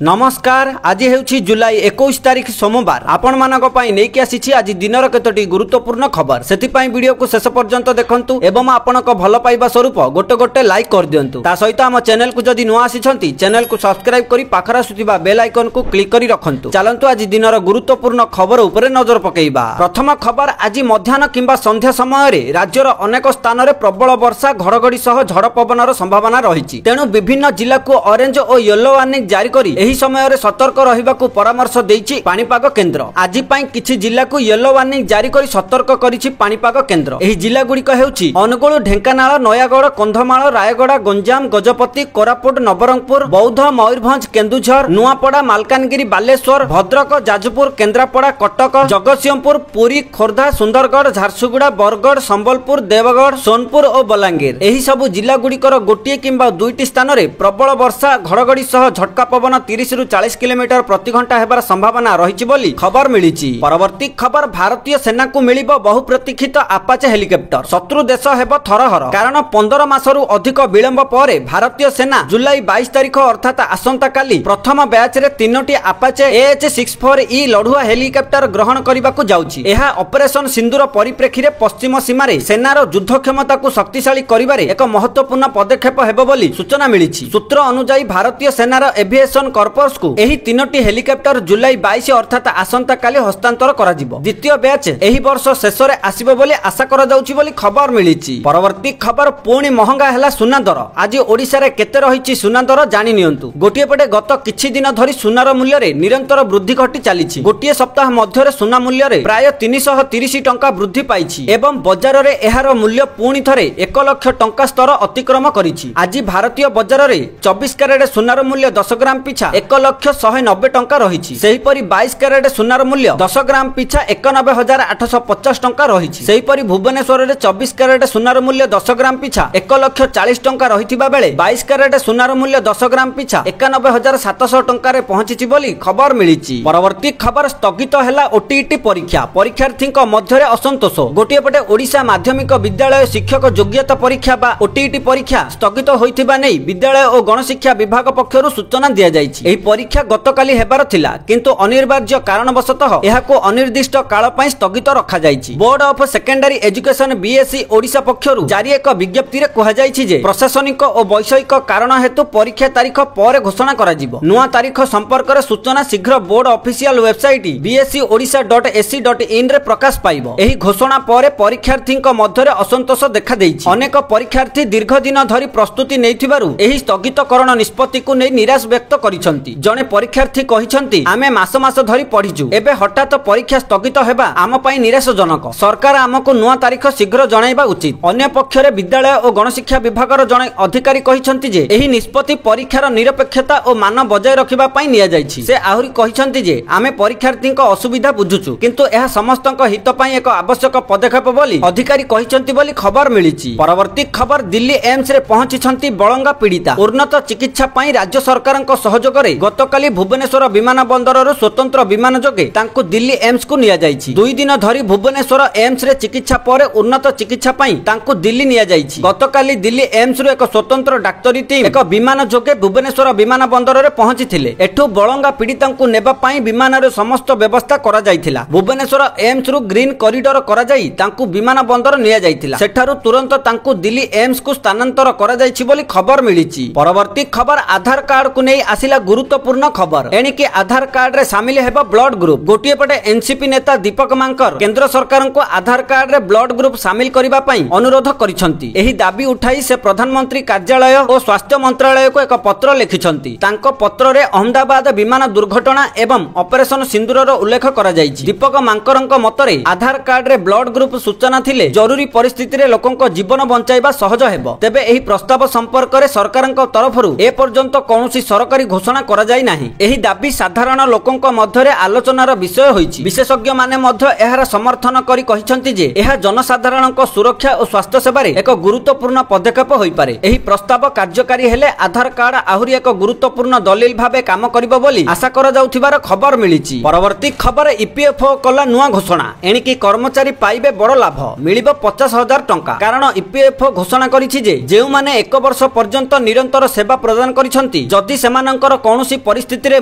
ନମସ୍କାର। ଆଜି ହେଉଛି ଜୁଲାଇ 21 ତାରିଖ ସୋମବାର। ଆପଣମାନଙ୍କ ପାଇଁ ନେଇକି ଆସିଛି ଆଜି ଦିନର କେତୋଟି ଗୁରୁତ୍ୱପୂର୍ଣ୍ଣ ଖବର। ସେଥିପାଇଁ ଭିଡ଼ିଓକୁ ଶେଷ ପର୍ଯ୍ୟନ୍ତ ଦେଖନ୍ତୁ ଏବଂ ଆପଣଙ୍କ ଭଲ ପାଇବା ସ୍ୱରୂପ ଗୋଟେ ଗୋଟେ ଲାଇକ୍ କରିଦିଅନ୍ତୁ। ତା ସହିତ ଆମ ଚ୍ୟାନେଲକୁ ଯଦି ନୂଆ ଆସିଛନ୍ତି, ଚ୍ୟାନେଲକୁ ସବସ୍କ୍ରାଇବ କରି ପାଖରେ ଆସୁଥିବା ବେଲ୍ ଆଇକନକୁ କ୍ଲିକ୍ କରି ରଖନ୍ତୁ। ଚାଲନ୍ତୁ, ଆଜି ଦିନର ଗୁରୁତ୍ୱପୂର୍ଣ୍ଣ ଖବର ଉପରେ ନଜର ପକାଇବା। ପ୍ରଥମ ଖବର, ଆଜି ମଧ୍ୟାହ୍ନ କିମ୍ବା ସନ୍ଧ୍ୟା ସମୟରେ ରାଜ୍ୟର ଅନେକ ସ୍ଥାନରେ ପ୍ରବଳ ବର୍ଷା, ଘଡ଼ଘଡ଼ି ସହ ଝଡ଼ ପବନର ସମ୍ଭାବନା ରହିଛି। ତେଣୁ ବିଭିନ୍ନ ଜିଲ୍ଲାକୁ ଅରେଞ୍ଜ ଓ ୟେଲୋ ୱାର୍ଣ୍ଣିଂ ଜାରି କରି ଏହି ସମୟରେ ସତର୍କ ରହିବାକୁ ପରାମର୍ଶ ଦେଇଛି ପାଣିପାଗ କେନ୍ଦ୍ର। ଆଜି ପାଇଁ କିଛି ଜିଲ୍ଲାକୁ ୟେଲୋ ୱାର୍ଣ୍ଣିଂ ଜାରି କରି ସତର୍କ କରିଛି ପାଣିପାଗ କେନ୍ଦ୍ର। ଏହି ଜିଲ୍ଲାଗୁଡ଼ିକ ହେଉଛି ଅନୁଗୁଳ, ଢେଙ୍କାନାଳ, ନୟାଗଡ଼, କନ୍ଧମାଳ, ରାୟଗଡ଼ା, ଗଞ୍ଜାମ, ଗଜପତି, କୋରାପୁଟ, ନବରଙ୍ଗପୁର, ବୌଦ୍ଧ, ମୟୂରଭଞ୍ଜ, କେନ୍ଦୁଝର, ନୂଆପଡ଼ା, ମାଲକାନଗିରି, ବାଲେଶ୍ୱର, ଭଦ୍ରକ, ଯାଜପୁର, କେନ୍ଦ୍ରାପଡ଼ା, କଟକ, ଜଗତସିଂହପୁର, ପୁରୀ, ଖୋର୍ଦ୍ଧା, ସୁନ୍ଦରଗଡ଼, ଝାରସୁଗୁଡ଼ା, ବରଗଡ଼, ସମ୍ବଲପୁର, ଦେବଗଡ଼, ସୋନପୁର ଓ ବଲାଙ୍ଗୀର। ଏହି ସବୁ ଜିଲ୍ଲାଗୁଡ଼ିକର ଗୋଟିଏ କିମ୍ବା ଦୁଇଟି ସ୍ଥାନରେ ପ୍ରବଳ ବର୍ଷା, ଘଡ଼ଘଡ଼ି ସହ ଝଟକା ପବନ 30ରୁ 40 କିଲୋମିଟର ପ୍ରତି ଘଣ୍ଟା ହେବାର ସମ୍ଭାବନା ରହିଛି ବୋଲି ଖବର ମିଳିଛି। ପରବର୍ତ୍ତୀ ଖବର, ଭାରତୀୟ ସେନାକୁ ମିଳିବ ବହୁ ପ୍ରତୀକ୍ଷିତ ଆପାଚେ ହେଲିକପ୍ଟର, ଶତ୍ରୁ ଦେଶ ହେବ ଥରହର। କାରଣ 15 ମାସରୁ ଅଧିକ ବିଳମ୍ବ ପରେ ଭାରତୀୟ ସେନା ଜୁଲାଇ 22 ତାରିଖ ଅର୍ଥାତ୍ ଆସନ୍ତାକାଲି ପ୍ରଥମ ବ୍ୟାଚରେ ତିନୋଟି ଆପାଚେ ଏଏଚ୍ 64 ଇ ଲଢୁଆ ହେଲିକପ୍ଟର ଗ୍ରହଣ କରିବାକୁ ଯାଉଛି। ଏହା ଅପରେସନ ସିନ୍ଦୁର ପରିପ୍ରେକ୍ଷୀରେ ପଶ୍ଚିମ ସୀମାରେ ସେନାର ଯୁଦ୍ଧ କ୍ଷମତାକୁ ଶକ୍ତିଶାଳୀ କରିବାରେ ଏକ ମହତ୍ୱପୂର୍ଣ୍ଣ ପଦକ୍ଷେପ ହେବ ବୋଲି ସୂଚନା ମିଳିଛି। ସୂତ୍ର ଅନୁଯାୟୀ, ଭାରତୀୟ ସେନାର ଏଭିଏସନ କର୍ପସକୁ ଏହି ତିନୋଟି ହେଲିକପ୍ଟର ଜୁଲାଇ 22 ଅର୍ଥାତ୍ ଆସନ୍ତାକାଲି ହସ୍ତାନ୍ତର କରାଯିବ। ଦ୍ୱିତୀୟ ବ୍ୟାଚ୍ ଏହି ବର୍ଷ ଶେଷରେ ଆସିବ ବୋଲି ଆଶା କରାଯାଉଛି ବୋଲି ଖବର ମିଳିଛି। ପରବର୍ତ୍ତୀ ଖବର, ପୁଣି ମହଙ୍ଗା ହେଲା ସୁନା ଦର। ଆଜି ଓଡ଼ିଶାରେ କେତେ ରହିଛି ସୁନା ଦର ଜାଣି ନିଅନ୍ତୁ। ଗୋଟିଏ ପଟେ ଗତ କିଛି ଦିନ ଧରି ସୁନାର ମୂଲ୍ୟରେ ନିରନ୍ତର ବୃଦ୍ଧି ଘଟି ଚାଲିଛି। ଗୋଟିଏ ସପ୍ତାହ ମଧ୍ୟରେ ସୁନା ମୂଲ୍ୟରେ ପ୍ରାୟ 330 ଟଙ୍କା ବୃଦ୍ଧି ପାଇଛି ଏବଂ ବଜାରରେ ଏହାର ମୂଲ୍ୟ ପୁଣି ଥରେ 1 ଲକ୍ଷ ଟଙ୍କା ସ୍ତର ଅତିକ୍ରମ କରିଛି। ଆଜି ଭାରତୀୟ ବଜାରରେ 24 କ୍ୟାରେଟ ସୁନାର ମୂଲ୍ୟ 10 ଗ୍ରାମ ପିଛା 1 ଲକ୍ଷ 190 ଟଙ୍କା ରହିଛି। ସେହିପରି 22 କ୍ୟାରେଟ ସୁନାର ମୂଲ୍ୟ 10 ଗ୍ରାମ ପିଛା 91,850 ଟଙ୍କା ରହିଛି। ସେହିପରି ଭୁବନେଶ୍ୱରରେ 24 କ୍ୟାରେଟ ସୁନାର ମୂଲ୍ୟ 10 ଗ୍ରାମ ପିଛା 1 ଲକ୍ଷ 40 ଟଙ୍କା ରହିଥିବା ବେଳେ 22 କ୍ୟାରେଟ ସୁନାର ମୂଲ୍ୟ 10 ଗ୍ରାମ ପିଛା 91,700 ଟଙ୍କାରେ ପହଞ୍ଚିଛି ବୋଲି ଖବର ମିଳିଛି। ପରବର୍ତ୍ତୀ ଖବର, ସ୍ଥଗିତ ହେଲା ଓଟିଇଟି ପରୀକ୍ଷା, ପରୀକ୍ଷାର୍ଥୀଙ୍କ ମଧ୍ୟରେ ଅସନ୍ତୋଷ। ଗୋଟିଏ ପଟେ ଓଡ଼ିଶା ମାଧ୍ୟମିକ ବିଦ୍ୟାଳୟ ଶିକ୍ଷକ ଯୋଗ୍ୟତା ପରୀକ୍ଷା ବା ଓଟିଇଟି ପରୀକ୍ଷା ସ୍ଥଗିତ ହୋଇଥିବା ନେଇ ବିଦ୍ୟାଳୟ ଓ ଗଣଶିକ୍ଷା ବିଭାଗ ପକ୍ଷରୁ ସୂଚନା ଦିଆଯାଇଛି। ଏହି ପରୀକ୍ଷା ଗତକାଲି ହେବାର ଥିଲା, କିନ୍ତୁ ଅନିବାର୍ଯ୍ୟ କାରଣବଶତଃ ଏହାକୁ ଅନିର୍ଦ୍ଦିଷ୍ଟ କାଳ ପାଇଁ ସ୍ଥଗିତ ରଖାଯାଇଛି। Board of secondary education BSE Odisha ପକ୍ଷରୁ ଜାରି ଏକ ବିଜ୍ଞପ୍ତିରେ କୁହାଯାଇଛି ଯେ ପ୍ରଶାସନିକ ଓ ବୈଷୟିକ କାରଣ ହେତୁ ପରୀକ୍ଷା ତାରିଖ ପରେ ଘୋଷଣା କରାଯିବ। ନୂଆ ତାରିଖ ସମ୍ପର୍କରେ ସୂଚନା ଶୀଘ୍ର board official website BSE Odisha dot AC dot ଇନ୍ରେ ପ୍ରକାଶ ପାଇବ। ଏହି ଘୋଷଣା ପରେ ପରୀକ୍ଷାର୍ଥୀଙ୍କ ମଧ୍ୟରେ ଅସନ୍ତୋଷ ଦେଖାଦେଇଛି। ଅନେକ ପରୀକ୍ଷାର୍ଥୀ ଦୀର୍ଘ ଦିନ ଧରି ପ୍ରସ୍ତୁତି ନେଇଥିବାରୁ ଏହି ସ୍ଥଗିତକରଣ ନିଷ୍ପତ୍ତିକୁ ନେଇ ନିରାଶ ବ୍ୟକ୍ତ କରିଛନ୍ତି। ଜଣେ ପରୀକ୍ଷାର୍ଥୀ କହିଛନ୍ତି, ଆମେ ମାସ ମାସ ଧରି ପଢିଛୁ, ଏବେ ହଠାତ୍ ପରୀକ୍ଷା ସ୍ଥଗିତ ହେବା ଆମ ପାଇଁ ନିରାଶଜନକ। ସରକାର ଆମକୁ ନୂଆ ତାରିଖ ଶୀଘ୍ର ଜଣାଇବା ଉଚିତ। ଅନ୍ୟପକ୍ଷରେ ବିଦ୍ୟାଳୟ ଓ ଗଣଶିକ୍ଷା ବିଭାଗର ଜଣେ ଅଧିକାରୀ କହିଛନ୍ତି ଯେ ଏହି ନିଷ୍ପତ୍ତି ପରୀକ୍ଷାର ନିରପେକ୍ଷତା ଓ ମାନ ବଜାୟ ରଖିବା ପାଇଁ ନିଆଯାଇଛି। ସେ ଆହୁରି କହିଛନ୍ତି ଯେ ଆମେ ପରୀକ୍ଷାର୍ଥୀଙ୍କ ଅସୁବିଧା ବୁଝୁଛୁ, କିନ୍ତୁ ଏହା ସମସ୍ତଙ୍କ ହିତ ପାଇଁ ଏକ ଆବଶ୍ୟକ ପଦକ୍ଷେପ ବୋଲି ଅଧିକାରୀ କହିଛନ୍ତି ବୋଲି ଖବର ମିଳିଛି। ପରବର୍ତ୍ତୀ ଖବର, ଦିଲ୍ଲୀ ଏମ୍ସରେ ପହଞ୍ଚିଛନ୍ତି ବଳଙ୍ଗା ପୀଡ଼ିତା। ଉନ୍ନତ ଚିକିତ୍ସା ପାଇଁ ରାଜ୍ୟ ସରକାରଙ୍କ ସହଯୋଗରେ ଗତକାଲି ଭୁବନେଶ୍ୱର ବିମାନ ବନ୍ଦରରୁ ସ୍ୱତନ୍ତ୍ର ବିମାନ ଯୋଗେ ତାଙ୍କୁ ଦିଲ୍ଲୀ ଏମ୍ସକୁ ନିଆଯାଇଛି। 2 ଦିନ ଧରି ଭୁବନେଶ୍ୱର ଏମ୍ସରେ ଚିକିତ୍ସା ପରେ ଉନ୍ନତ ଚିକିତ୍ସା ପାଇଁ ତାଙ୍କୁ ଦିଲ୍ଲୀ ନିଆଯାଇଛି। ଗତକାଲି ଦିଲ୍ଲୀ ଏମ୍ସରୁ ଏକ ସ୍ୱତନ୍ତ୍ର ଡାକ୍ତରୀ ଟିମ୍ ଏକ ବିମାନ ଯୋଗେ ଭୁବନେଶ୍ୱର ବିମାନ ବନ୍ଦରରେ ପହଞ୍ଚିଥିଲେ। ଏଠୁ ବଳଙ୍ଗା ପୀଡ଼ିତାଙ୍କୁ ନେବା ପାଇଁ ବିମାନରେ ସମସ୍ତ ବ୍ୟବସ୍ଥା କରାଯାଇଥିଲା। ଭୁବନେଶ୍ୱର ଏମ୍ସରୁ ଗ୍ରୀନ କରିଡର କରାଯାଇ ତାଙ୍କୁ ବିମାନ ବନ୍ଦର ନିଆଯାଇଥିଲା। ସେଠାରୁ ତୁରନ୍ତ ତାଙ୍କୁ ଦିଲ୍ଲୀ ଏମ୍ସକୁ ସ୍ଥାନାନ୍ତର କରାଯାଇଛି ବୋଲି ଖବର ମିଳିଛି। ପରବର୍ତ୍ତୀ ଖବର, ଆଧାର କାର୍ଡକୁ ନେଇ ଆସିଲା ଗୁରୁତ୍ୱପୂର୍ଣ୍ଣ ଖବର। ଏଣିକି ଆଧାର କାର୍ଡରେ ସାମିଲ ହେବ ବ୍ଲଡ ଗ୍ରୁପ। ଗୋଟିଏ ପଟେ ଏନସିପି ନେତା ଦୀପକ ମାଙ୍କର କେନ୍ଦ୍ର ସରକାରଙ୍କୁ ଆଧାର କାର୍ଡରେ ବ୍ଲଡ ଗ୍ରୁପ ସାମିଲ କରିବା ପାଇଁ ଅନୁରୋଧ କରିଛନ୍ତି। ଏହି ଦାବି ଉଠାଇ ସେ ପ୍ରଧାନମନ୍ତ୍ରୀ କାର୍ଯ୍ୟାଳୟ ଓ ସ୍ୱାସ୍ଥ୍ୟ ମନ୍ତ୍ରାଳୟକୁ ଏକ ପତ୍ର ଲେଖିଛନ୍ତି। ତାଙ୍କ ପତ୍ରରେ ଅହମ୍ମଦାବାଦ ବିମାନ ଦୁର୍ଘଟଣା ଏବଂ ଅପରେସନ ସିନ୍ଦୁରର ଉଲ୍ଲେଖ କରାଯାଇଛି। ଦୀପକ ମାଙ୍କରଙ୍କ ମତରେ ଆଧାର କାର୍ଡରେ ବ୍ଲଡ ଗ୍ରୁପ ସୂଚନା ଥିଲେ ଜରୁରୀ ପରିସ୍ଥିତିରେ ଲୋକଙ୍କ ଜୀବନ ବଞ୍ଚାଇବା ସହଜ ହେବ। ତେବେ ଏହି ପ୍ରସ୍ତାବ ସମ୍ପର୍କରେ ସରକାରଙ୍କ ତରଫରୁ ଏପର୍ଯ୍ୟନ୍ତ କୌଣସି ସରକାରୀ ଘୋଷଣା କରାଯାଇ ନାହିଁ। ଏହି ଦାବି ସାଧାରଣ ଲୋକଙ୍କ ମଧ୍ୟରେ ଆଲୋଚନାର ବିଷୟ ହୋଇଛି। ବିଶେଷଜ୍ଞମାନେ ମଧ୍ୟ ଏହାର ସମର୍ଥନ କରି କହିଛନ୍ତି ଯେ ଏହା ଜନସାଧାରଣଙ୍କ ସୁରକ୍ଷା ଓ ସ୍ୱାସ୍ଥ୍ୟ ସେବାରେ ଏକ ଗୁରୁତ୍ୱପୂର୍ଣ୍ଣ ପଦକ୍ଷେପ ହୋଇପାରେ। ଏହି ପ୍ରସ୍ତାବ କାର୍ଯ୍ୟକାରୀ ହେଲେ ଆଧାର କାର୍ଡ ଆହୁରି ଏକ ଗୁରୁତ୍ୱପୂର୍ଣ୍ଣ ଦଲିଲ ଭାବେ କାମ କରିବ ବୋଲି ଆଶା କରାଯାଉଥିବାର ଖବର ମିଳିଛି। ପରବର୍ତ୍ତୀ ଖବର, ଇପିଏଫଓ କଲା ନୂଆ ଘୋଷଣା, ଏଣିକି କର୍ମଚାରୀ ପାଇବେ ବଡ଼ ଲାଭ, ମିଳିବ 50,000 ଟଙ୍କା। କାରଣ ଇପିଏଫଓ ଘୋଷଣା କରିଛି ଯେ ଯେଉଁମାନେ ଏକ ବର୍ଷ ପର୍ଯ୍ୟନ୍ତ ନିରନ୍ତର ସେବା ପ୍ରଦାନ କରିଛନ୍ତି, ଯଦି ସେମାନଙ୍କର କୌଣସି ପରିସ୍ଥିତିରେ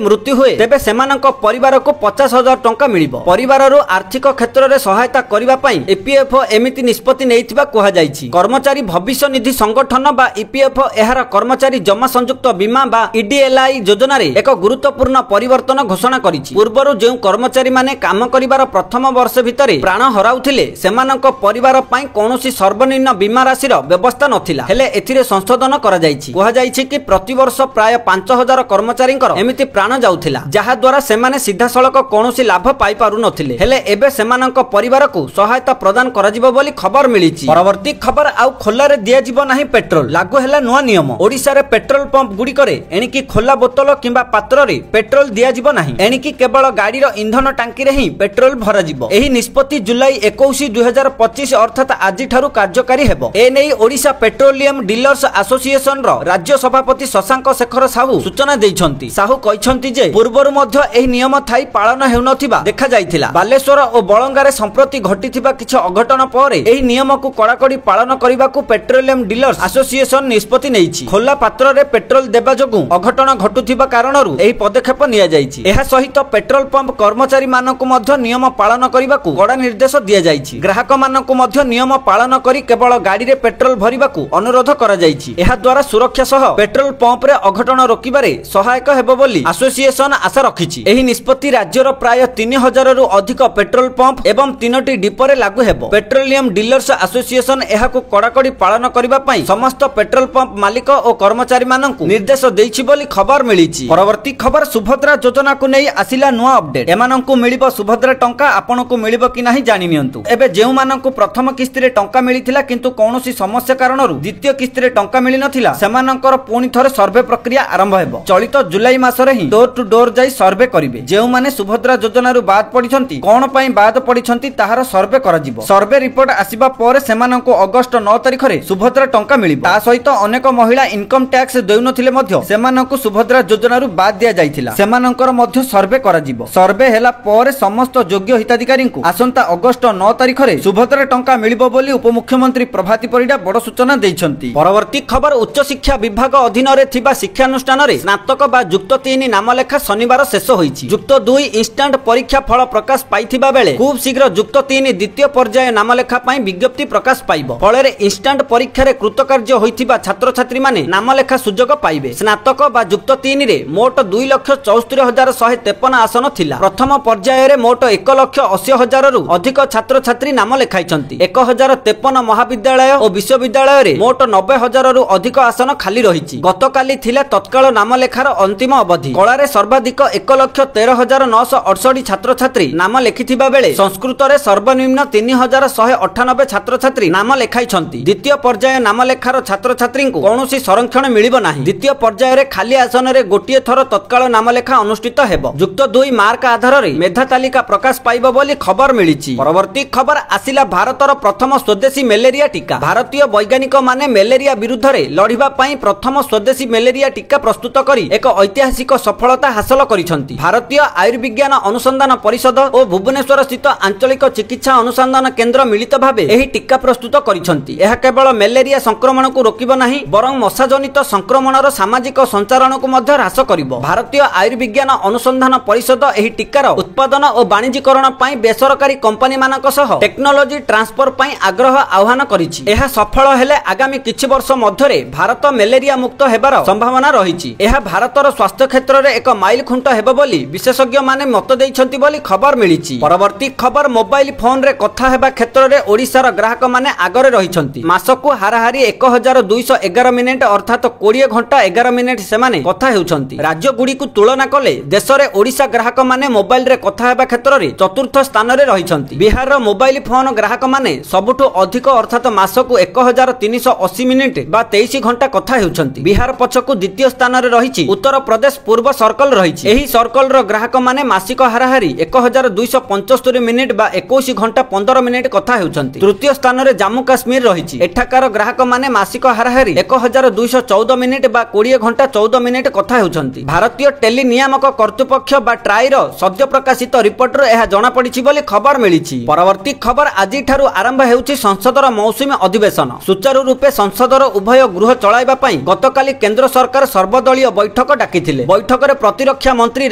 ମୃତ୍ୟୁ ହୁଏ, ତେବେ ସେମାନଙ୍କ ପରିବାରକୁ 50,000 ଟଙ୍କା ମିଳିବ। ପରିବାରରୁ ଆର୍ଥିକ କ୍ଷେତ୍ରରେ ସହାୟତା କରିବା ପାଇଁ ଇପିଏଫଓ ଏମିତି ନିଷ୍ପତ୍ତି ନେଇଥିବା କୁହାଯାଇଛି। କର୍ମଚାରୀ ଭବିଷ୍ୟ ନିଧି ସଂଗଠନ ବା ଇପିଏଫଓ ଏହାର କର୍ମଚାରୀ ଜମା ସଂଯୁକ୍ତ ବୀମା ବା ଇଡିଏଲ୍ଆଇ ଯୋଜନାରେ ଏକ ଗୁରୁତ୍ୱପୂର୍ଣ୍ଣ ପରିବର୍ତ୍ତନ ଘୋଷଣା କରିଛି। ପୂର୍ବରୁ ଯେଉଁ କର୍ମଚାରୀମାନେ କାମ କରିବାର ପ୍ରଥମ ବର୍ଷ ଭିତରେ ପ୍ରାଣ ହରାଉଥିଲେ, ସେମାନଙ୍କ ପରିବାର ପାଇଁ କୌଣସି ସର୍ବନିମ୍ନ ବୀମା ରାଶିର ବ୍ୟବସ୍ଥା ନଥିଲା। ହେଲେ ଏଥିରେ ସଂଶୋଧନ କରାଯାଇଛି। କୁହାଯାଇଛି କି ପ୍ରତିବର୍ଷ ପ୍ରାୟ 5,000 କର୍ମଚାରୀଙ୍କର ଏମିତି ପ୍ରାଣ ଯାଉଥିଲା, ଯାହାଦ୍ୱାରା ସେମାନେ ସିଧାସଳଖ କୌଣସି ଲାଭ ପାଇପାରୁନଥିଲେ। ହେଲେ ଏବେ ସେମାନଙ୍କ ପରିବାରକୁ ସହାୟତା ପ୍ରଦାନ କରାଯିବ ବୋଲି ଖବର ମିଳିଛି। ପରବର୍ତ୍ତୀ ଖବର, ଆଉ ଖୋଲାରେ ଦିଆଯିବ ନାହିଁ ପେଟ୍ରୋଲ, ଲାଗୁ ହେଲା ନୂଆ ନିୟମ। ଓଡ଼ିଶାରେ ପେଟ୍ରୋଲ ପମ୍ପ ଗୁଡ଼ିକରେ ଏଣିକି ଖୋଲା ବୋତଲ କିମ୍ବା ପାତ୍ରରେ ପେଟ୍ରୋଲ ଦିଆଯିବ ନାହିଁ। ଏଣିକି କେବଳ ଗାଡ଼ିର ଇନ୍ଧନ ଟାଙ୍କିରେ ହିଁ ପେଟ୍ରୋଲ ଭରାଯିବ। ଏହି ନିଷ୍ପତ୍ତି ଜୁଲାଇ 21 2025 ଅର୍ଥାତ୍ ଆଜିଠାରୁ କାର୍ଯ୍ୟକାରୀ ହେବ। ଏନେଇ ଓଡ଼ିଶା ପେଟ୍ରୋଲିୟମ ଡିଲର୍ସ ଆସୋସିଏସନର ରାଜ୍ୟ ସଭାପତି ଶଶାଙ୍କ ଶେଖର ସାହୁ ସୂଚନା ଦେଇଛନ୍ତି। ସାହୁ କହିଛନ୍ତି ଯେ ପୂର୍ବରୁ ମଧ୍ୟ ଏହି ନିୟମ ଥାଇ ପାଳନ ହେଉନଥିବା ଦେଖାଯାଇଥିଲା। ବାଲେଶ୍ୱର ଓ ବଳଙ୍ଗାରେ ସମ୍ପ୍ରତି ଘଟିଥିବା କିଛି ଅଘଟଣ ପରେ ଏହି ନିୟମକୁ କଡ଼ାକଡ଼ି ପାଳନ କରିବାକୁ ପେଟ୍ରୋଲିୟମ ଡିଲର୍ସ ଆସୋସିଏସନ ନିଷ୍ପତ୍ତି ନେଇଛି। ଖୋଲା ପାତ୍ରରେ ପେଟ୍ରୋଲ ଦେବା ଯୋଗୁଁ ଅଘଟଣ ଘଟୁଥିବା କାରଣରୁ ଏହି ପଦକ୍ଷେପ ନିଆଯାଇଛି। ଏହା ସହିତ ପେଟ୍ରୋଲ ପମ୍ପ କର୍ମଚାରୀମାନଙ୍କୁ ମଧ୍ୟ ନିୟମ ପାଳନ କରିବାକୁ କଡ଼ା ନିର୍ଦ୍ଦେଶ ଦିଆଯାଇଛି। ଗ୍ରାହକମାନଙ୍କୁ ମଧ୍ୟ ନିୟମ ପାଳନ କରି କେବଳ ଗାଡ଼ିରେ ପେଟ୍ରୋଲ ଭରିବାକୁ ଅନୁରୋଧ କରାଯାଇଛି। ଏହାଦ୍ୱାରା ସୁରକ୍ଷା ସହ ପେଟ୍ରୋଲ ପମ୍ପରେ ଅଘଟଣ ରୋକିବାରେ ସହାୟକ ହେବ ବୋଲି ଆସୋସିଏସନ ଆଶା ରଖିଛି। ଏହି ନିଷ୍ପତ୍ତି ରାଜ୍ୟର ପ୍ରାୟ 3,000ରୁ ଅଧିକ ପେଟ୍ରୋଲ ପମ୍ପ ଏବଂ 3ଟି ଡିପୋରେ ଲାଗୁ ହେବ। ପେଟ୍ରୋଲିୟମ ଡିଲର୍ସ ଆସୋସିଏସନ ଏହାକୁ କଡ଼ାକଡ଼ି ପାଳନ କରିବା ପାଇଁ ସମସ୍ତ ପେଟ୍ରୋଲ ପମ୍ପ ମାଲିକ ଓ କର୍ମଚାରୀମାନଙ୍କୁ ନିର୍ଦ୍ଦେଶ ଦେଇଛି ବୋଲି ଖବର ମିଳିଛି। ପରବର୍ତ୍ତୀ ଖବର, ସୁଭଦ୍ରା ଯୋଜନାକୁ ନେଇ ଆସିଲା ନୂଆ ଅପଡେଟ୍। ଏମାନଙ୍କୁ ମିଳିବ ସୁଭଦ୍ରା ଟଙ୍କା, ଆପଣଙ୍କୁ ମିଳିବ କି ନାହିଁ ଜାଣି ନିଅନ୍ତୁ। ଏବେ ଯେଉଁମାନଙ୍କୁ ପ୍ରଥମ କିସ୍ତିରେ ଟଙ୍କା ମିଳିଥିଲା କିନ୍ତୁ କୌଣସି ସମସ୍ୟା କାରଣରୁ ଦ୍ୱିତୀୟ କିସ୍ତିରେ ଟଙ୍କା ମିଳିନଥିଲା, ସେମାନଙ୍କର ପୁଣି ଥରେ ସର୍ଭେ ପ୍ରକ୍ରିୟା ଆରମ୍ଭ ହେବ। ଚଳିତ ଜୁଲାଇ ମାସରେ ହିଁ ଡୋର ଟୁ ଡୋର ଯାଇ ସର୍ଭେ କରିବେ। ଯେଉଁମାନେ ସୁଭଦ୍ରା ଯୋଜନାରୁ ବାଦ ପଡ଼ିଛନ୍ତି, କଣ ପାଇଁ ବାଦ ପଡ଼ିଛନ୍ତି ତାହାର ସର୍ଭେ କରାଯିବ। ସର୍ଭେ ରିପୋର୍ଟ ଆସିବା ପରେ ସେମାନଙ୍କୁ ଅଗଷ୍ଟ 9 ତାରିଖରେ ସୁଭଦ୍ରା ଟଙ୍କା ମିଳିବ। ତା ସହିତ ଅନେକ ମହିଳା ଇନକମ ଟ୍ୟାକ୍ସ ଦେଉନଥିଲେ ମଧ୍ୟ ସେମାନଙ୍କୁ ସୁଭଦ୍ରା ଯୋଜନାରୁ ବାଦ ଦିଆଯାଇଥିଲା, ସେମାନଙ୍କର ମଧ୍ୟ ସର୍ଭେ କରାଯିବ। ସର୍ଭେ ହେଲା ପରେ ସମସ୍ତ ଯୋଗ୍ୟ ହିତାଧିକାରୀଙ୍କୁ ଆସନ୍ତା ଅଗଷ୍ଟ 9 ତାରିଖରେ ସୁଭଦ୍ରା ଟଙ୍କା ମିଳିବ ବୋଲି ଉପମୁଖ୍ୟମନ୍ତ୍ରୀ ପ୍ରଭାତୀ ପରିଡ଼ା ବଡ଼ ସୂଚନା ଦେଇଛନ୍ତି। ପରବର୍ତ୍ତୀ ଖବର, ଉଚ୍ଚଶିକ୍ଷା ବିଭାଗ ଅଧୀନରେ ଥିବା ଶିକ୍ଷାନୁଷ୍ଠାନରେ ସ୍ନାତକ ବା ଯୁକ୍ତ 3 ନାମଲେଖା ଶନିବାର ଶେଷ ହୋଇଛି। ଯୁକ୍ତ 2 ଇନଷ୍ଟାଣ୍ଟ ପରୀକ୍ଷା ଫଳ ପ୍ରକାଶ ପାଇଥିବା ବେଳେ ଖୁବ୍ ଶୀଘ୍ର ଯୁକ୍ତ 3 ଦ୍ୱିତୀୟ ପର୍ଯ୍ୟାୟ ନାମଲେଖା ପାଇଁ ବିଜ୍ଞପ୍ତି ପ୍ରକାଶ ପାଇବ। ଫଳରେ ଇନଷ୍ଟାଣ୍ଟ ପରୀକ୍ଷାରେ କୃତକାର୍ଯ୍ୟ ହୋଇଥିବା ଛାତ୍ରଛାତ୍ରୀମାନେ ନାମଲେଖା ସୁଯୋଗ ପାଇବେ। ସ୍ନାତକ ବା ଯୁକ୍ତ 3ରେ ମୋଟ 2,74,153 ଆସନ ଥିଲା। ପ୍ରଥମ ପର୍ଯ୍ୟାୟରେ ମୋଟ 1,80,000ରୁ ଅଧିକ ଛାତ୍ରଛାତ୍ରୀ ନାମ ଲେଖାଇଛନ୍ତି। 1,053 ମହାବିଦ୍ୟାଳୟ ଓ ବିଶ୍ୱବିଦ୍ୟାଳୟରେ ମୋଟ 90,000ରୁ ଅଧିକ ଆସନ ଖାଲି ରହିଛି। ଗତକାଲି ଥିଲା ତତ୍କାଳ ନାମଲେଖାର ଅନ୍ତିମ ଅବଧି। କଳାରେ ସର୍ବାଧିକ 1,13,968 ଛାତ୍ରଛାତ୍ରୀ ନାମ ଲେଖିଥିବା ବେଳେ ସଂସ୍କୃତରେ ସର୍ବନିମ୍ନ 3,198 ଛାତ୍ରଛାତ୍ରୀ ନାମ ଲେଖାଇଛନ୍ତି। ଦ୍ୱିତୀୟ ପର୍ଯ୍ୟାୟ ନାମଲେଖାର ଛାତ୍ରଛାତ୍ରୀଙ୍କୁ କୌଣସି ସଂରକ୍ଷଣ ମିଳିବ ନାହିଁ। ଦ୍ୱିତୀୟ ପର୍ଯ୍ୟାୟରେ ଖାଲି ଆସନରେ ଗୋଟିଏ ଥର ତତ୍କାଳ ନାମଲେଖା ଅନୁଷ୍ଠିତ ହେବ। ଯୁକ୍ତ 2 ମାର୍କ ଆଧାରରେ ମେଧା ତାଲିକା ପ୍ରକାଶ ପାଇବ ବୋଲି ଖବର ମିଳିଛି। ପରବର୍ତ୍ତୀ ଖବର, ଆସିଲା ଭାରତର ପ୍ରଥମ ସ୍ୱଦେଶୀ ମ୍ୟାଲେରିଆ ଟୀକା। ଭାରତୀୟ ବୈଜ୍ଞାନିକମାନେ ମ୍ୟାଲେରିଆ ବିରୁଦ୍ଧରେ ଲଢ଼ିବା ପାଇଁ ପ୍ରଥମ ସ୍ୱଦେଶୀ ମ୍ୟାଲେରିଆ ଟୀକା ପ୍ରସ୍ତୁତ କରି ଏକ ଐତିହାସିକ ସଫଳତା ହାସଲ କରିଛନ୍ତି। ଭାରତୀୟ ଆୟୁର୍ବିଜ୍ଞାନ ଅନୁସନ୍ଧାନ ପରିଷଦ ଓ ଭୁବନେଶ୍ୱର ସ୍ଥିତ ଆଞ୍ଚଳିକ ଚିକିତ୍ସା ଅନୁସନ୍ଧାନ କେନ୍ଦ୍ର ମିଳିତ ଭାବେ ଏହି ଟୀକା ପ୍ରସ୍ତୁତ କରିଛନ୍ତି। ଏହା କେବଳ ମ୍ୟାଲେରିଆ ସଂକ୍ରମଣକୁ ରୋକିବ ନାହିଁ, ବରଂ ମଶାଜନିତ ସଂକ୍ରମଣର ସାମାଜିକ ସଞ୍ଚାରଣକୁ ମଧ୍ୟ ହ୍ରାସ କରିବ। ଭାରତୀୟ ଆୟୁର୍ବିଜ୍ଞାନ ଅନୁସନ୍ଧାନ ପରିଷଦ ଏହି ଟୀକାର ଉତ୍ପାଦନ ଓ ବାଣିଜ୍ୟିକରଣ ପାଇଁ ବେସରକାରୀ କମ୍ପାନୀମାନଙ୍କ ସହ ଟେକ୍ନୋଲୋଜି ଟ୍ରାନ୍ସଫର ପାଇଁ ଆଗ୍ରହ ଆହ୍ୱାନ କରିଛି। ଏହା ସଫଳ ହେଲେ ଆଗାମୀ କିଛି ବର୍ଷ ମଧ୍ୟରେ ଭାରତ ମ୍ୟାଲେରିଆ ମୁକ୍ତ ହେବାର ସମ୍ଭାବନା ରହିଛି। ଏହା ଭାରତର ସ୍ୱାସ୍ଥ୍ୟ କ୍ଷେତ୍ରରେ ଏକ ମାଇଲ ଖୁଣ୍ଟ ହେବ ବୋଲି ବିଶେଷଜ୍ଞମାନେ ମତ ଦେଇଛନ୍ତି ବୋଲି ଖବର ମିଳିଛି। ପରବର୍ତ୍ତୀ ଖବର, ମୋବାଇଲ ଫୋନରେ କଥା ହେବା କ୍ଷେତ୍ରରେ ଓଡ଼ିଶାର ଗ୍ରାହକମାନେ ଆଗରେ ରହିଛନ୍ତି। ମାସକୁ ହାରାହାରି 1,211 ମିନିଟ୍ ଅର୍ଥାତ୍ 20 ଘଣ୍ଟା 11 ମିନିଟ୍ ସେମାନେ କଥା ହେଉଛନ୍ତି। ରାଜ୍ୟଗୁଡ଼ିକୁ ତୁଳନା କଲେ ଦେଶରେ ଓଡ଼ିଶା ଗ୍ରାହକମାନେ ମୋବାଇଲରେ କଥା ହେବା କ୍ଷେତ୍ରରେ ଚତୁର୍ଥ ସ୍ଥାନରେ ରହିଛନ୍ତି। ବିହାରର ମୋବାଇଲ ଫୋନ ଗ୍ରାହକମାନେ ସବୁଠୁ ଅଧିକ ଅର୍ଥାତ୍ ମାସକୁ 1,380 ମିନିଟ୍ ବା 23 ଘଣ୍ଟା କଥା ହେଉଛନ୍ତି। ବିହାର ପଛକୁ ଦ୍ୱିତୀୟ ସ୍ଥାନରେ ରହିଛି ଉତ୍ତରପ୍ରଦେଶ ପୂର୍ବ ସର୍କଲ ରହିଛି। ଏହି ସର୍କଲର ଗ୍ରାହକମାନେ ମାସିକ ହାରାହାରି 1,275 ମିନିଟ୍ ବା 21 ଘଣ୍ଟା 15 ମିନିଟ୍ କଥା ହେଉଛନ୍ତି। ତୃତୀୟ ସ୍ଥାନରେ ଜାମ୍ମୁ କାଶ୍ମୀର ରହିଛି। ଏଠାକାର ଗ୍ରାହକମାନେ ମାସିକ ହାରାହାରି 1,214 ମିନିଟ୍ ବା 20 ଘଣ୍ଟା 14 ମିନିଟ୍ କଥା ହେଉଛନ୍ତି। ଭାରତୀୟ ଟେଲି ନିୟାମକ କର୍ତ୍ତୃପକ୍ଷ ବା ଟ୍ରାଇର ସଦ୍ୟ ପ୍ରକାଶିତ ରିପୋର୍ଟରୁ ଏହା ଜଣାପଡ଼ିଛି ବୋଲି ଖବର ମିଳିଛି। ପରବର୍ତ୍ତୀ ଖବର, ଆଜିଠାରୁ ଆରମ୍ଭ ହେଉଛି ସଂସଦର ମୌସୁମୀ ଅଧିବେଶନ। ସୁଚାରୁ ରୂପେ ସଂସଦର ଉଭୟ ଗୃହ ଚଳାଇବା ପାଇଁ ଗତକାଲି କେନ୍ଦ୍ର ସରକାର ସର୍ବଦଳୀୟ ବୈଠକ ଡାକିଥିଲେ। ବୈଠକରେ ପ୍ରତିରକ୍ଷା ମନ୍ତ୍ରୀ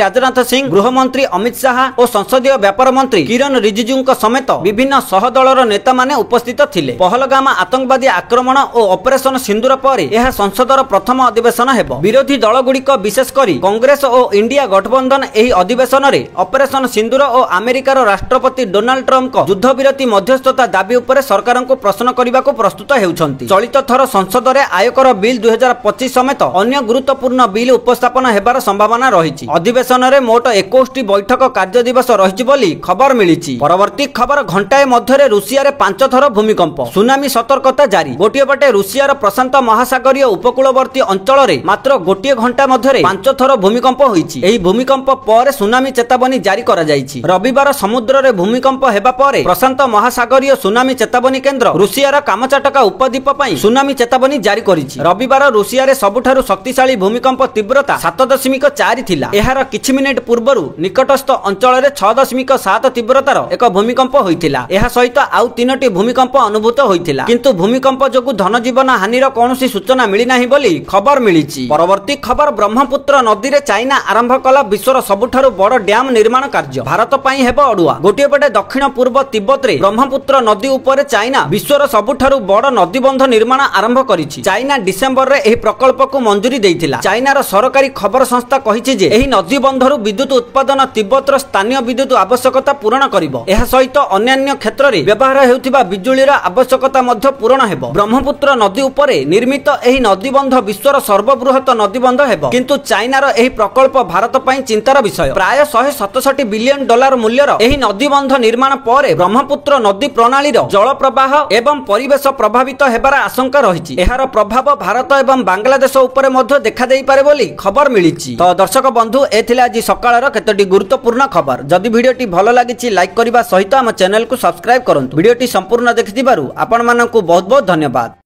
ରାଜନାଥ ସିଂ, ଗୃହମନ୍ତ୍ରୀ ଅମିତ ଶାହା ଓ ସଂସଦୀୟ ବ୍ୟାପାର ମନ୍ତ୍ରୀ କିରଣ ରିଜିଜୁଙ୍କ ସମେତ ବିଭିନ୍ନ ସହଦଳର ନେତାମାନେ ଉପସ୍ଥିତ ଥିଲେ। ପହଲଗାମ ଆତଙ୍କବାଦୀ ଆକ୍ରମଣ ଓ ଅପରେସନ ସିନ୍ଦୁର ପରେ ଏହା ସଂସଦର ପ୍ରଥମ ଅଧିବେଶନ ହେବ। ବିରୋଧୀ ଦଳଗୁଡ଼ିକ ବିଶେଷ କରି କଂଗ୍ରେସ ଓ ଇଣ୍ଡିଆ ଗଠବନ୍ଧନ ଏହି ଅଧିବେଶନରେ ଅପରେସନ ସିନ୍ଦୁର ଓ ଆମେରିକାର ରାଷ୍ଟ୍ରପତି ଡୋନାଲ୍ଡ ଟ୍ରମ୍ପଙ୍କ ଯୁଦ୍ଧବିରତି ମଧ୍ୟସ୍ଥତା ଦାବି ଉପରେ ସରକାରଙ୍କୁ ପ୍ରଶ୍ନ କରିବାକୁ ପ୍ରସ୍ତୁତ ହେଉଛନ୍ତି। ଚଳିତ ଥର ସଂସଦରେ ଆୟକର ବିଲ୍ 2025 ସମେତ ଅନ୍ୟ ଗୁରୁତ୍ୱପୂର୍ଣ୍ଣ ବିଲ୍ ଉପସ୍ଥାପନ ହେବାର ସମ୍ଭାବନା ରହିଛି। ଅଧିବେଶନରେ ମୋଟ 21ଟି ବୈଠକ କାର୍ଯ୍ୟ ଦିବସ ରହିଛି ବୋଲି ଖବର ମିଳିଛି। ପରବର୍ତ୍ତୀ ଖବର, ଘଣ୍ଟାଏ ମଧ୍ୟରେ ରୁଷିଆରେ 5 ଥର ଭୂମିକମ୍ପ, ସୁନାମି ସତର୍କତା ଜାରି। ଗୋଟିଏ ପଟେ ରୁଷିଆର ପ୍ରଶାନ୍ତ ମହାସାଗରୀୟ ଉପକୂଳବର୍ତ୍ତୀ ଅଞ୍ଚଳରେ ମାତ୍ର ଗୋଟିଏ ଘଣ୍ଟା ମଧ୍ୟରେ 5 ଥର ଭୂମିକମ୍ପ ହୋଇଛି। ଏହି ଭୂମିକମ୍ପ ପରେ ସୁନାମି ଚେତାବନୀ ଜାରି କରାଯାଇଛି। ରବିବାର ସମୁଦ୍ରରେ ଭୂମିକମ୍ପ ହେବା ପରେ ପ୍ରଶାନ୍ତ ମହାସାଗରୀୟ ସୁନାମି ଚେତାବନୀ କେନ୍ଦ୍ର ରୁଷିଆର କାମଚାଟକା ଉପଦ୍ୱୀପ ପାଇଁ ସୁନାମି ଚେତାବନୀ ଜାରି କରିଛି। ରବିବାର ରୁଷିଆରେ ସବୁଠାରୁ ଶକ୍ତିଶାଳୀ ଭୂମିକମ୍ପ ତୀବ୍ରତା 7.4 ଥିଲା। ଏହାର କିଛି ମିନିଟ୍ ପୂର୍ବରୁ ନିକଟସ୍ଥ ଅଞ୍ଚଳରେ 6.7 ତୀବ୍ରତାର ଏକ ଭୂମିକମ୍ପ ହୋଇଥିଲା। ଏହା ସହିତ ଆଉ 3ଟି ଭୂମିକମ୍ପ ଅନୁଭୂତ ହୋଇଥିଲା। କିନ୍ତୁ ଭୂମିକମ୍ପ ଯୋଗୁଁ ଧନଜୀବନ ହାନିର କୌଣସି ସୂଚନା ମିଳିନାହିଁ ବୋଲି ଖବର ମିଳିଛି। ପରବର୍ତ୍ତୀ ଖବର, ବ୍ରହ୍ମପୁତ୍ର ନଦୀରେ ଚାଇନା ଆରମ୍ଭ କଲା ବିଶ୍ୱର ସବୁଠାରୁ ବଡ଼ ଡ୍ୟାମ ନିର୍ମାଣ କାର୍ଯ୍ୟ, ଭାରତ ପାଇଁ ହେବ ଅଡୁଆ। ଗୋଟିଏ ପଟେ ଦକ୍ଷିଣ ପୂର୍ବ ତିବ୍ବତରେ ବ୍ରହ୍ମପୁତ୍ର ନଦୀ ଉପରେ ଚାଇନା ବିଶ୍ୱର ସବୁଠାରୁ ବଡ଼ ନଦୀବନ୍ଧ ନିର୍ମାଣ ଆରମ୍ଭ କରିଛି। ଚାଇନା ଡିସେମ୍ବରରେ ଏହି ପ୍ରକଳ୍ପକୁ ମଞ୍ଜୁରୀ ଦେଇଥିଲା। ଚାଇନାର ସରକାରୀ ଖବର ସଂସ୍ଥା କହିଛି ଯେ ଏହି ନଦୀବନ୍ଧରୁ ବିଦ୍ୟୁତ ଉତ୍ପାଦନ ତିବ୍ବତର ସ୍ଥାନୀୟ ବିଦ୍ୟୁତ ଆବଶ୍ୟକତା ପୂରଣ କରିବ। ଏହା ସହିତ ଅନ୍ୟାନ୍ୟ କ୍ଷେତ୍ରରେ ବ୍ୟବହାର ହେଉଥିବା ବିଜୁଳିର ଆବଶ୍ୟକତା ମଧ୍ୟ ପୂରଣ ହେବ। ବ୍ରହ୍ମପୁତ୍ର ନଦୀ ଉପରେ ନିର୍ମିତ ଏହି ନଦୀବନ୍ଧ ବିଶ୍ୱର ସର୍ବବୃହତ ନଦୀବନ୍ଧ ହେବ। କିନ୍ତୁ ଚାଇନାର ଏହି ପ୍ରକଳ୍ପ ଭାରତ ପାଇଁ ଚିନ୍ତାର ବିଷୟ। ପ୍ରାୟ 167 ବିଲିୟନ ଡଲାର ମୂଲ୍ୟର ଏହି ନଦୀବନ୍ଧ ନିର୍ମାଣ ପରେ ବ୍ରହ୍ମପୁତ୍ର ନଦୀ ପ୍ରଣାଳୀର ଜଳ ପ୍ରବାହ ଏବଂ ପରିବେଶ ପ୍ରଭାବିତ ହେବାର ଆଶଙ୍କା ରହିଛି। ଏହାର ପ୍ରଭାବ ଭାରତ ଏବଂ ବାଂଲାଦେଶ ଉପରେ ମଧ୍ୟ ଦେଖାଦେଇପାରେ ବୋଲି ଖବର ମିଳିଛି। ତ ଦର୍ଶକ ବନ୍ଧୁ, ଏ ଥିଲା ଆଜି ସକାଳର କେତୋଟି ଗୁରୁତ୍ୱପୂର୍ଣ୍ଣ ଖବର। ଯଦି ଭିଡ଼ିଓଟି ଭଲ ଲାଗିଛି, ଲାଇକ୍ କରିବା ସହିତ ଆମ ଚ୍ୟାନେଲକୁ ସବସ୍କ୍ରାଇବ କରନ୍ତୁ। ଭିଡ଼ିଓଟି ସମ୍ପୂର୍ଣ୍ଣ ଦେଖିଥିବାରୁ ଆପଣମାନଙ୍କୁ ବହୁତ ବହୁତ ଧନ୍ୟବାଦ।